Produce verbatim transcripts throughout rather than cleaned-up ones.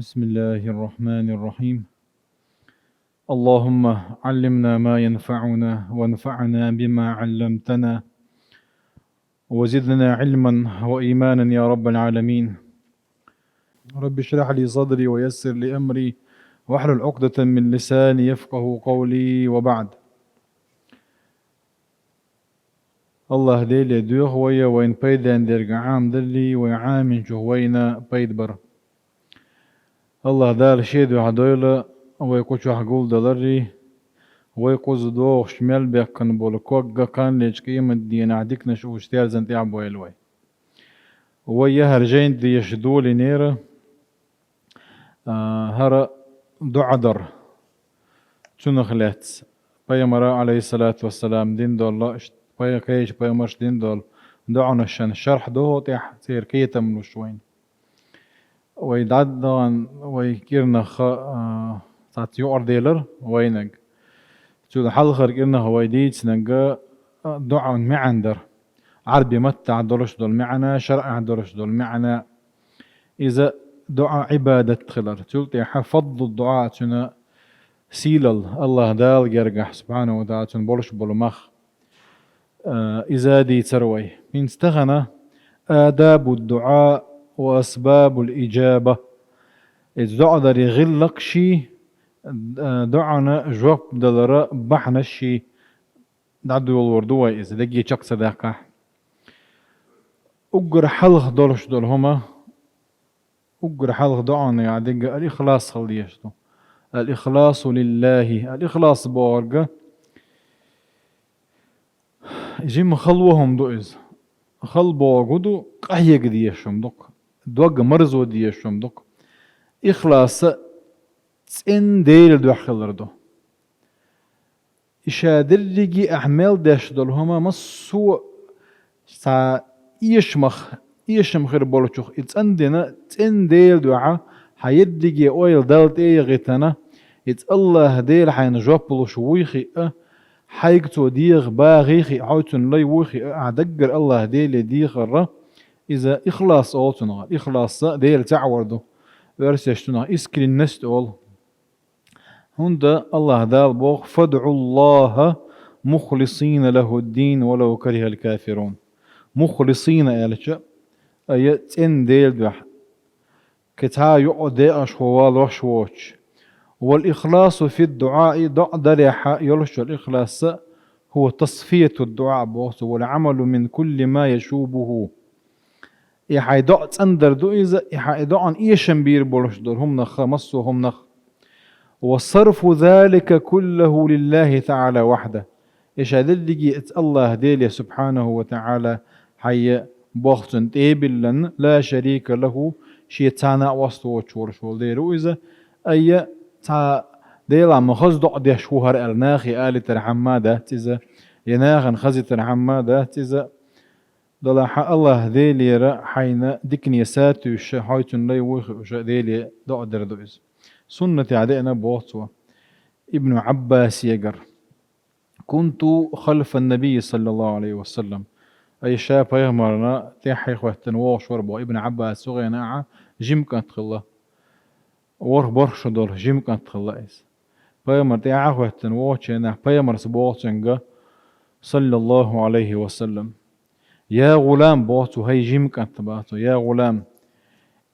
بسم الله الرحمن الرحيم. اللهم علمنا ما ينفعنا وانفعنا بما علمتنا وزدنا علما وإيمانا يا رب العالمين. رب اشرح لي صدري ويسر لي أمري واحلل عقدة من لساني يفقه قولي وبعد. Аллаха Деле доьху вай, вайна пайденна дерг Ӏамадалар, вай Ӏамийначух вайна пайда бар. Аллаха Дала Шен дуьхьа дойла вай кху чохь гулдалар, вай кхуза догӀуш мел баьккхина болу ког а кханлерчу къематдийнахь диканаш уьш терзан тӀехь бойла вай. Вай яхьара жайна деша долийнера, а, хӀара доӀа дар. Цунах лаьцна пайхамара, Ӏалайхиссалату вассалам, дина долу, ш-, пай-, кхечу пайхамарша дина долу доӀанашна шархь доху тӀехь церан кхетам луш вайна. Вай дӀадахана, вай кӀирнах, а, цхьацца юкъара делар вайнаг. Цул хьалхара кӀирнах вай дийцинарг, а, доӀан маьӀна дара. Ӏарби маттахь долуш долу маьӀна, шарӀехь долуш долу маьӀна. Иза доӀа Ӏибадат хилар. Цул тӀаьхьа фадлу доӀа, цуьнан сийлалла, Аллаха Дала гергахь, субхьанаху ва тааля, цуьнан болуш болу мах. А, иза дийцар вай. ХӀинца тахана адабу дуӀа ва асбабул иджаба. Иза доӀа даре гӀиллакхаш, а, доӀана жоп далара бахьанаш дӀадолор ду вай иза, дегге чекх ца даккхахь. Уггар хьалха долуш долу хӀума, уггар хьалха доӀанехь дерг ал-ихлас хила дезаш ду. Ал-ихласу лиллахи. Ал-ихлас бохург жима хала ву хӀума ду иза. Хала бохург хӀун ду, къахьега дезаш хӀума ду-кх, дог марзо дезаш хӀума ду-кх. Ихлас цӀена Делан дуьхьа хилар ду. И ша дерриге ахь мел деш долу хӀума массо а цхьа эшамах, эшам хир болчух и цӀандина, цӀена Делан дуьхьа хьан ерриге ойла Далла тӀе а яхийтина, иза Аллаха Дела хьайна жоп луш вуй хиъа, хьайга цо дегӀан багӀий хиъа, хьо цунна лай вуй хиъа, ахь даггара Аллаха Деле дехар, иза ихлас олу цунах. Ихлас Дела цхьаъ вар ду. Оьрсаша цунах искренность олу. ХӀунда Аллаха Дала боху: «Фадъу Аллаха мухлисина лаху ддин, валав карихал кафирун». Мухлисина аьлча, ай цӀена Делан дуьхьа, кхин цхьа а юкъа декъашхо валош воцуш. Вал ихласу фид дуӀаи, доӀа дарехь йолуш йолу ихлас, хӀува тасфияту дуӀа боху цо, вал Ӏамалу мин кулли ма яшубуху. И хьайн доӀа цӀандар ду иза, и хьайн и доӀан эшам бийр болуш долу хӀуманах, массо а хӀуманах. Ва сарфу залика куллаху лиллахи таӀала вахда. И ша дерриге иза Аллаха Деле, субхьанаху ва таӀала, хьайн бохцун тӀе а биллан, ла шарика лаху, шен цхьана а васт воцуш волуш волу Дела ву иза, айя цхьа Делахь ма хаза доӀа деш ву хӀара аьлла, нахе алийтархьама дац иза, я нахана хазийтархьама дац иза. Делахь Аллаха Делера хьайна дикане сатуьйсуша, хьо цунна лай вуй хиъуша Деле доӀа дар ду иза. Суннатехь деана боху цо Ибну Ӏаббасегара: «Кунту халфа ннабийи саллаллаху Ӏалайхи ва саллам». Ай ша пайхамарна тӀаьхье хӀоьттина вогӀуш вара боху Ибну Ӏаббас, цу хенахь жима кӀант хилла. ВорхӀ-бархӀ шо долу жима кӀант хилла иза. Пайхамар тӀаьхье хӀоьттина вогӀучу хенахь пайхамарс боху цуьнга, саллаллаху Ӏалайхи ва саллам: «Я гӀулам», боху цо, хӀай жима кӀант, боху цо, «я гӀулам,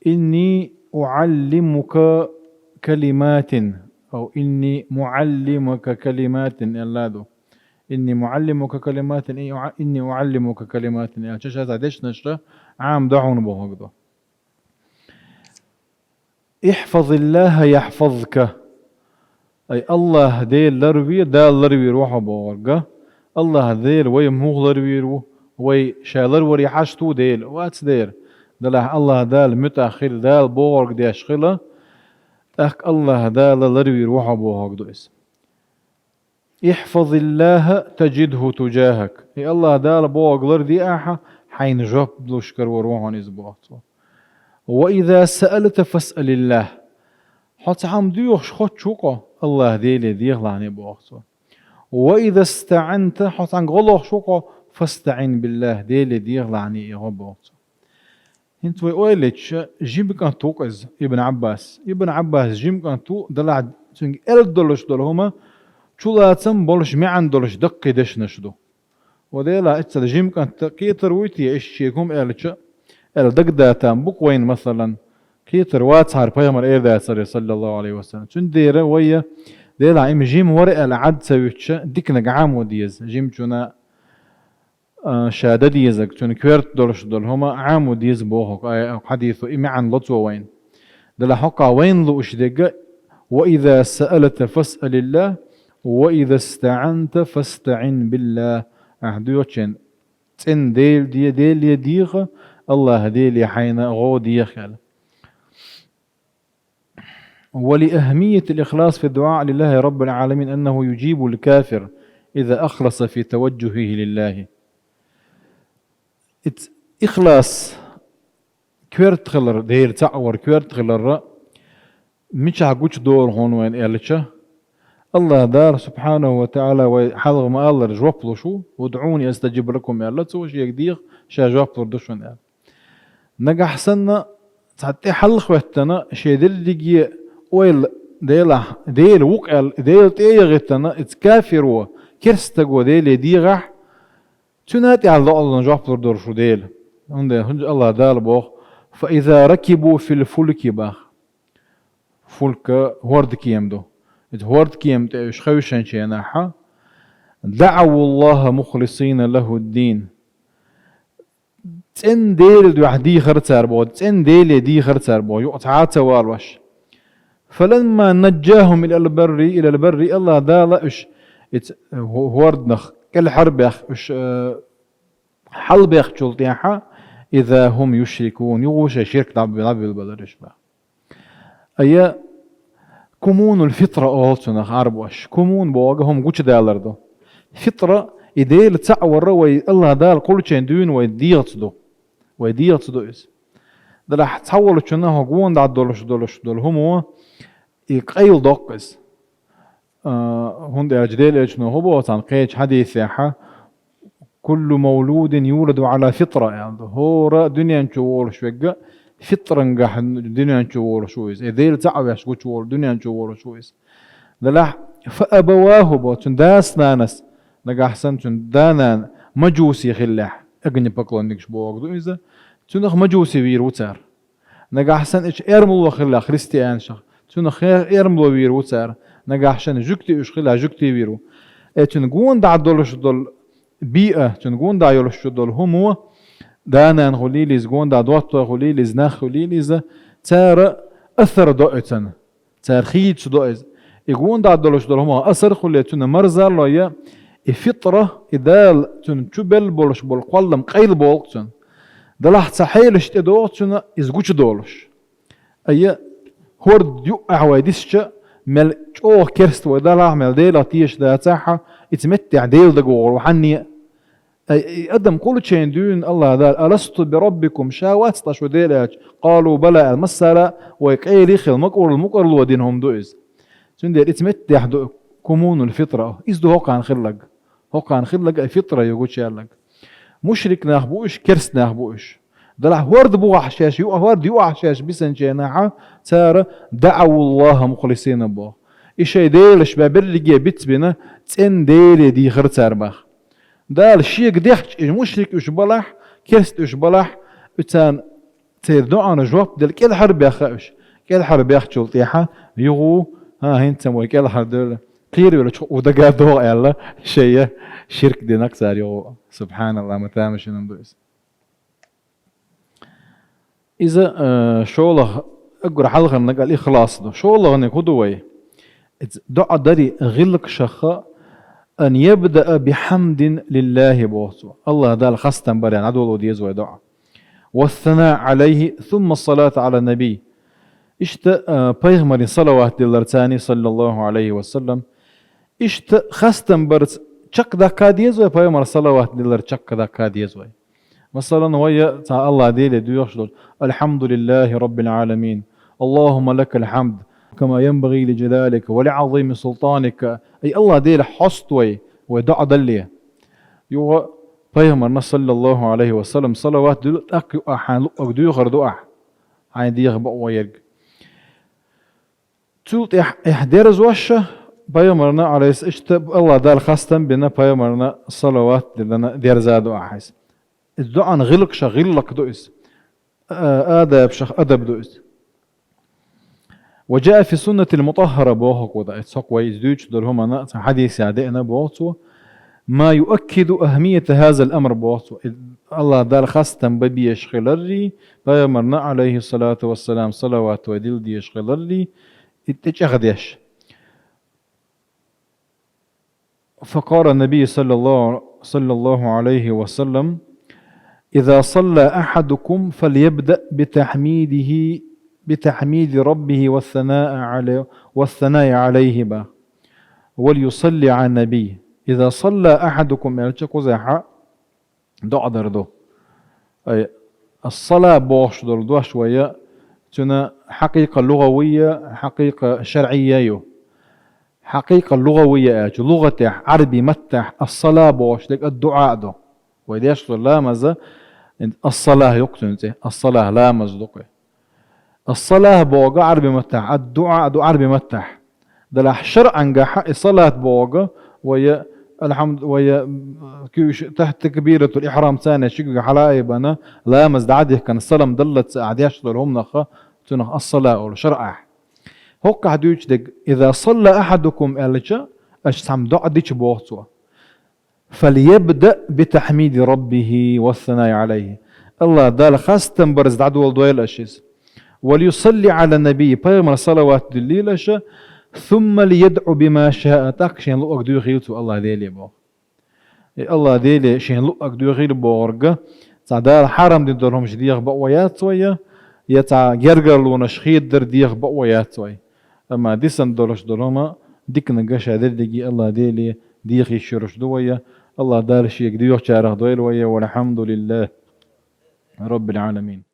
инни уӀаллимука калиматин», ав «инни муӀаллимака калиматин» аьлла ду. «Инни муӀаллимука калиматин», и уӀа-, «инни уӀаллимука калиматин» аьлча, ша цхьа дешнаш Ӏамадо хьуна бохург ду. «Ихьфазиллаха яхьфазка». Ай, Аллаха Дела ларве, Дала ларвийр ву хьо бохург. Аллаха Дела вай муха ларвийр ву? Вай ша ларваре хьашт ву Дела? Вац дера. Делахь Аллаха Дала муьтӀахь хила, Дала бохург деш хила, тӀаккха Аллаха Дала ларвийр ву хьо бохург ду иза. «Ихьфазиллаха таджидху туджахак». И Аллаха Дала бохург ларде ахьа, хьайна жоп луш карор ву хьуна иза, боху цо. «Ва иза саалта фасъалиллах». Хьо цхьа хӀума доьхуш хоттуш ву-кх хьо, Аллаха Деле дехалахьане, боху цо. «Ва иза стаӀанта», хьо цхьаьнга гӀо лохуш ву-кх хьо, «фастаӀин биллах», Деле дехалахьане, и гӀо, боху цо. ХӀинца вай ойла йича, жима кӀант ву-кх иза, Ибн Ӏаббас. Ибн Ӏаббас жима кӀант ву, делахь цуьнга аьлла долуш долу хӀума чулацам болуш, маьӀна долуш даккхий дешнаш ду. Ва делахь, эццал жима кӀант кхетар вуй те, иштта шега хӀума аьлча, аьлла дагадатам бу-кх вайна, масалан, кхетар вацахьара пайхамар эр дацаре, саллаллаху Ӏалайхи ва саллам. Цундела вайя, делахь, имма жима вара аьлла Ӏад ца вуьтуш, диканиг Ӏамо деза, жимачунна а, ша дан дезарг, цуьнан коьрта долуш долу хӀума Ӏамо деза боху-кх, ай, хьадисо и маьӀна ло цо вайна. Делахь хӀокхахь вайна лууш дерг: «وإذا سألت فاسأل الله، وإذا استعنت فاستعن بالله». Ахьа доьхучун цӀена Дела де-, Деле деха, АллахӀ Деле хьайна гӀо деха аьлла. ولأهمية الإخلاص في الدعاء لله رب العالمين أنه يجيب الكافر إذا أخلص في توجهه لله. Иц-, ихлас, коьрта хилар, Дела цхьаъ вар коьрта хиларра, мичахь гучудолу хьуна вайна аьлча, АллахӀ Дала, субхьанаху ва таӀала, вай хьалха ма-аллара, жоп луш ву, «ادعوني أستجب لكم», аьлла цо, шега деха, ша жоп лур ду шуна аьлла. Нагахь санна цхьа тӀе хьалхаветтана, шен дерриге ойла Делахь, Дела ву-кх аьлла, Дела тӀе а яхийтина, иза кафиро, керстаго Деле дехахь, цуьнан тӀехь лоӀаллан жоп лур долуш ву Дела. ХӀунда хӀунда АллахӀ Дала боху: «فإذا ركبوا في الفلك», бах. Фулк хӀордкема ду. Иза хӀордкема тӀе уьш хевшинчу хенахь, «دعوا الله مخلصين له الدين». ЦӀена Делан дуьхьа дийхира цара боху, цӀена Деле дийхира цара боху, юкъа цхьа а ца валош. «فلما نجاهم إلى البر، إلى البر», АллахӀ Дала уьш, иза хӀу-, хӀорданах кӀелхьарбаьхна уьш, э, хьалбаьхначул тӀаьхьа, «إذا هم يشركون», юха шайн ширк дӀаб-, дӀабевлла белира уьш бах. Ая, кумунул фитра олу цунах Ӏарбоша. Кумун бохург хӀума гучудалар ду. Фитра, и Дела цхьаъ вар вай, АллахӀ Дала кхуллучеран дуьйна вай дегӀаца ду. Вай дегӀаца ду иза. Делахь цхьаволчунна хьо гонах долуш долуш долу хӀума, и къайладоккху иза. А, хӀунда аьлча Делан Элчано хӀун боху цхьана кхечу хьадисехь: «كل مولود يولد على فطرة», аьлла ду. ХӀора дуьнен чу волуш верг фитрангахь дуьнен чу волуш ву иза. Э, Дела цхьаъ веш гучуволу дуьнен чу волуш ву иза. Делахь, «فأبواه», бо, цуьнан дас-нанас, нагахь санна цуьнан да-нана мажуси хиллехь, огнепоклонникаш бохург ду иза, цунах мажуси вийр ву цара. Нагахь санна уьш эрмало хилла христианашах, цунах хе-, эрмало вийр ву цара. Нагахь санна жуьгти уьш хилла жуьгти вийр ву. Э, цуьнан гонах долуш долу биъа, цуьнан гонах йолуш долу хӀума, да-нана хуьлийла иза, гонах доттагӀа хуьлийла иза, нах хуьлийла иза, цара асар до оьцунна. Цара хийцадо иза. И гонах долуш долу хӀума асар хуьлий, цуьнан марзалло я, и фитра, и Дала цуьнан чу белла болуш болу кхоллам къайлабоккху цуьнан. Делахь цхьа хьелаш тӀедогӀу цуьнан иза гучудолуш. Ая, хӀорда юкъахь вай дисча, мел чӀогӀа керста вай далахь, мел Делах теша дацахь, иза меттехь Дела дагавогӀур ву хьанне а. Ай, и адам кхуллучеран дуьйна АллахӀ Дала: «ألست بربكم», ша вац ткъа шу Дела аьлча, «قالوا بلى», аьлла, массара а вай къайле хилла, мукъарло, мукъарло дина хӀума ду иза. Цундела иза меттехь ду кумунул фитра. Иза ду хӀокхарна хилларг. ХӀокхарна хилларг а фитра ю гучуяьлларг. Мушрик нах бу уьш, керста нах бу уьш. Делахь хӀорда бухахь шаьш, юкъа хӀорда юкъахь шаьш бисинчу хенахь, цара «دعوا الله مخلصين» боху. И шайн делаш бен берриге бицбина, цӀена Деле дийхира цара бах. Дала шега дехча, и мушрик уьш балахь, керста уьш балахь, уьцарна церан доӀана жоп дала кӀелхьарбаьхна уьш. КӀелхьарбаьхначул тӀаьхьа юха, хӀан, хӀинца вай кӀелхьардевлла, кхеравеллачу хӀума дагадогӀу аьлла, шайна ширк динарг цара юха. СубхьаналлахӀ, ма тамашийна ду иза. Иза, э, шолгӀа, уггар хьалхарниг ал-ихлас ду. ШолгӀаниг хӀун ду вай? Иза доӀа дари гӀиллакхашха, «أن يبدأ بحمد لله», боху цо. АллахӀ Далла хастам баран дӀадоло деза вай доӀа. «والثناء عليه، ثم الصلاة على النبي». Иштта, э, пайхамарна салават диллар царна, саллаллахӀу Ӏалайхи ва саллам. Иштта хастам барца чекхдаккха деза вай, пайхамарна салават диллар чекхдаккха деза вай. Масалан, вай цхьа АллахӀ Деле доьхуш долчу: «الحمد لله رب العالمين. اللهم لك الحمد كما ينبغي لجلالك ولعظيم سلطانك». Ай АллахӀ Деле хьоста вай, вай доӀа далале. Юха Пайхамарна, саллаллаху Ӏалайхи ва саллам, салават дуьллу, тӀаккха юкъахь хьайн луъург доьхур ду ахь, хьайн дегӀах бакъо ерг. Цул тӀаьхьа, эхь, дерзош а, пайхамарна, Ӏалайхи, иштта Аллах Дала хастам бина, пайхамарна салават диллина дерза ду ахь иза. Иза доӀан гӀиллакхашах гӀиллакх ду иза. А, адабашах адаб ду иза. وجاء في السنة المطهرة бохург ду, цхьа вай иза дуьйцуш долу хӀуманна цхьа хьадисехь деана боху цо, ما يؤكد أهمية هذا الأمر боху цо. И Аллах Дала хастам бан безаш хиларрий, пайхамарна, Ӏалайхи салату вассалам, салават вай дилла дезаш хиларрий, и тӀечӀагӀдеш. فقال النبي صلى الله، صلى الله عليه وسلم: إذا صلى أحدكم فليبدأ بتحميده، بتحميد ربه والثناء عليه، والثناء عليه با، وليصلي على النبي. إذا صلى أحدكم, аьлча, кхузахь доӀа дар ду. Ай, ас-сала бохуш долу дош вай, цуьнан хьакъикъа лугӀавия, хьакъикъа шарӀия ю. Хьакъикъа лугӀавия аьлча, лугӀатехь, Ӏарби маттахь ас-сала бохуш дерг ад-дуӀа ду. Вай деш долу ламаза ас-сала ю-кх цуьнан цӀе, ас-сала ламаз ду-кх. Ас-салат боху Ӏарби маттахь, ад-дуӀа ду Ӏарби маттахь. Делахь шарӀангахь и салат боху вай, алхьамд-, вай, куьйш тахьт такбиратул ихьрам царна шига хьала а бина, ламаз дӀа а дихкина, салам даллалц ахь деш долу хӀуманах, цунах ас-сала олу шарӀахь. ХӀокхахь дуьйцуш дерг, иза салла ахьадукум аьлча, аша цхьамма доӀа дича боху цо. فليبدأ بتحميد ربه والثناء عليه. Аллах Далла хастам барца дӀадоладойла аша иза. وليصلي على النبي, пайхамар салават диллийла аша, ثم ليدع بما شاء, тӀаккха шен луъург доьхийла цо Аллах Деле боху. И Аллах Деле шен луъург доьхийла бохург, цхьа Дала хьарам дина долу хӀумнаш деха бакъо яц вай, я цхьа гергарлонаш хедадар деха бакъо яц вай. Амма дисина долуш долу хӀума диканиг ша дерриге Аллах Деле деха йиш йолуш ду вай. Аллах Дала шега доьхучарах дойла вай. والحمد لله رب العالمين.